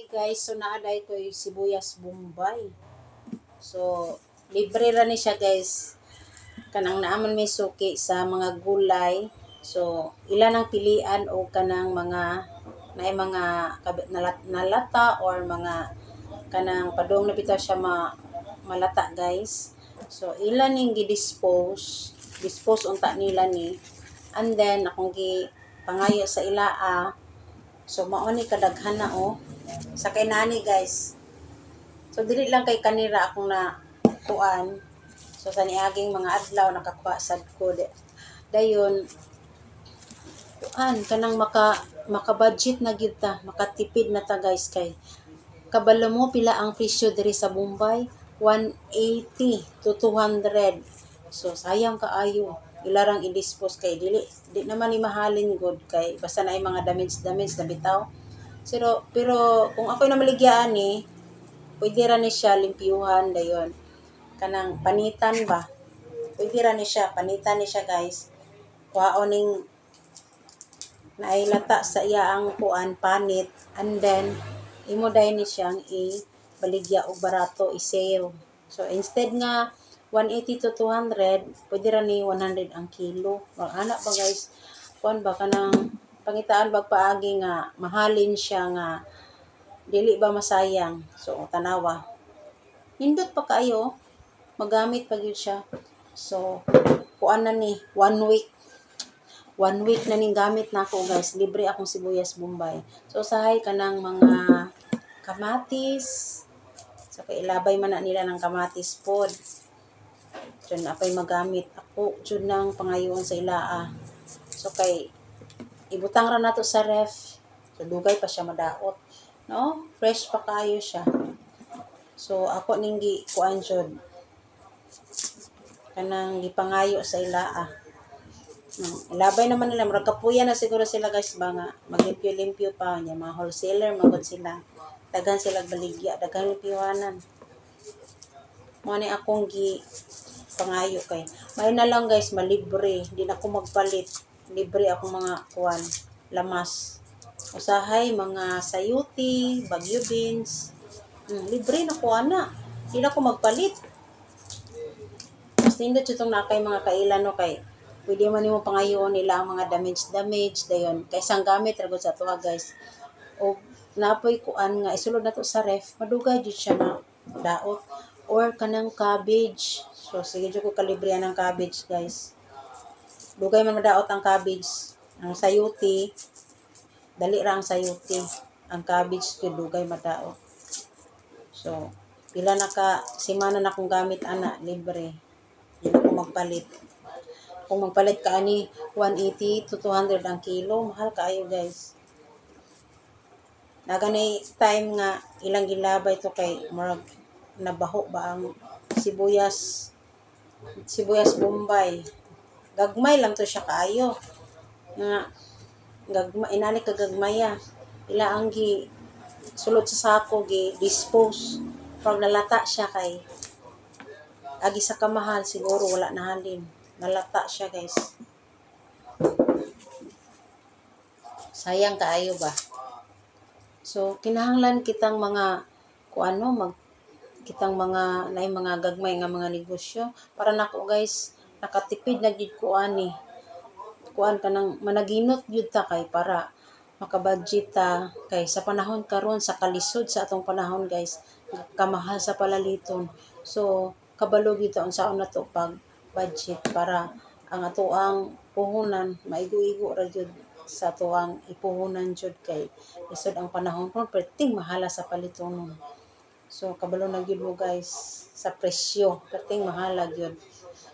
Hey guys, so naa diay ko sibuyas Bombay. So, libre ra ni siya, guys. Kanang naaman may suki sa mga gulay. So, ila nang pilian o kanang mga naay mga nalata or mga kanang padung na bitaw siya malata, guys. So, ila ning gi-dispose, dispose unta nila ni. And then akong gi pangayo sa ilaa. So, mao ni kadaghan na oh. Sa kay nani, guys. So dili lang kay kanira akong na kuan. So sa niaging mga adlaw nakakuha sad ko. Dayon kuan kanang maka budget na gyud ta, makatipid na ta, guys, kay kabalo mo pila ang presyo diri sa Bombay? 180 to 200. So sayang kaayo ilarang i-dispose kay dili di naman ni mahalin gud kay basta na mga damage damage na bitaw. Pero kung ako'y namaligya ani, pwede ra ni siya limpyuhan dayon. Kanang panitan ba? Pwede ra ni siya, panitan ni siya, guys. Kuhaon ning naay lata sa iya ang kuan panit and then imo dayon ni siyang i-baligya og barato, i-sale. So instead nga 180 to 200, pwede ra ni 100 ang kilo. Wag ana ba, guys? Kuan ba kanang pangitaan bag paagi nga mahalin siya nga dili ba masayang. So tanawa. Nindot pa kaayo, magamit pa gyud siya. So kuan na ni one week. One week na ning gamit nako, guys. Libre akong sibuyas Bombay. So usahay kanang mga kamatis. So kay ilabay man na nila ng kamatis pod. So na pa'y magamit ako jud nang pangayoon sa ilaa. So kay ibutang ra nato sa ref. So dugay pa siya madaot. No? Fresh pa kaayo siya. So ako ning gi kuan jud. Kanang gipangayo sa ilaa. Ilabay naman nila, murag kapuya na siguro sila, guys, ba nga maglimpyo-limpyo pa niya, mga wholesaler magod sila. Daghan sila baligya, daghan limpyuhanan. Mo ni akong gi pangayo kay may na lang, guys, malibre, di na ako magpalit. Libre akong mga kuan lamas. Usahay mga sayuti, bagyo beans. Libre na ko ana. Di na ako magpalit. Mas nindot itong na kay mga kailan no kay pwede man nimo pangayoon nila ang mga damage damage dayon kay isang gamit ra gud sa atoa, guys. O napoy kuan nga isulod nato sa ref, madugay jud siya ma daot or kanang cabbage. So sige jud ko kalibre ng cabbage, guys. Dugay man madaot ang cabbage. Ang sayuti, dali ra ang sayuti. Ang cabbage jud dugay madaot. So pila na ka semana na akong gamit ana, libre. Di na ako magpalit. Kung magpalit ka ani 180 to 200 ang kilo, mahal kaayo, guys. Naganay time nga ilang gilabay to kay murag nabaho ba ang sibuyas sibuyas Bombay. Gagmay lang to siya kaayo. Nga gagmay inani ka gagmaya. Ila ang gi sulod sa sako, gi dispose. Pag nalata siya kay agi sa kamahal siguro wala na halin. Nalata siya, guys. Sayang kaayo ba? So kinahanglan kitang mga kuano mag kitang mga naay mga gagmay nga mga negosyo para nako, guys, nakatipid na gyud ko ani. Kuan kanang managinot gyud ta kay para makabudget ta kay sa panahon karon, sa kalisod sa atong panahon, guys, kamahal sa palaliton. So kabalo gyud ta unsaon nato pag budget para ang atoang puhunan maigo-igo ra gyud sa atoang ipuhunan jud kay lisod ang panahon karon, perting mahala sa palitonon. So kabalo na gyud mo, guys, sa presyo, perting mahala gyud.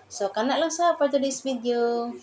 So kana lang sa for today's video.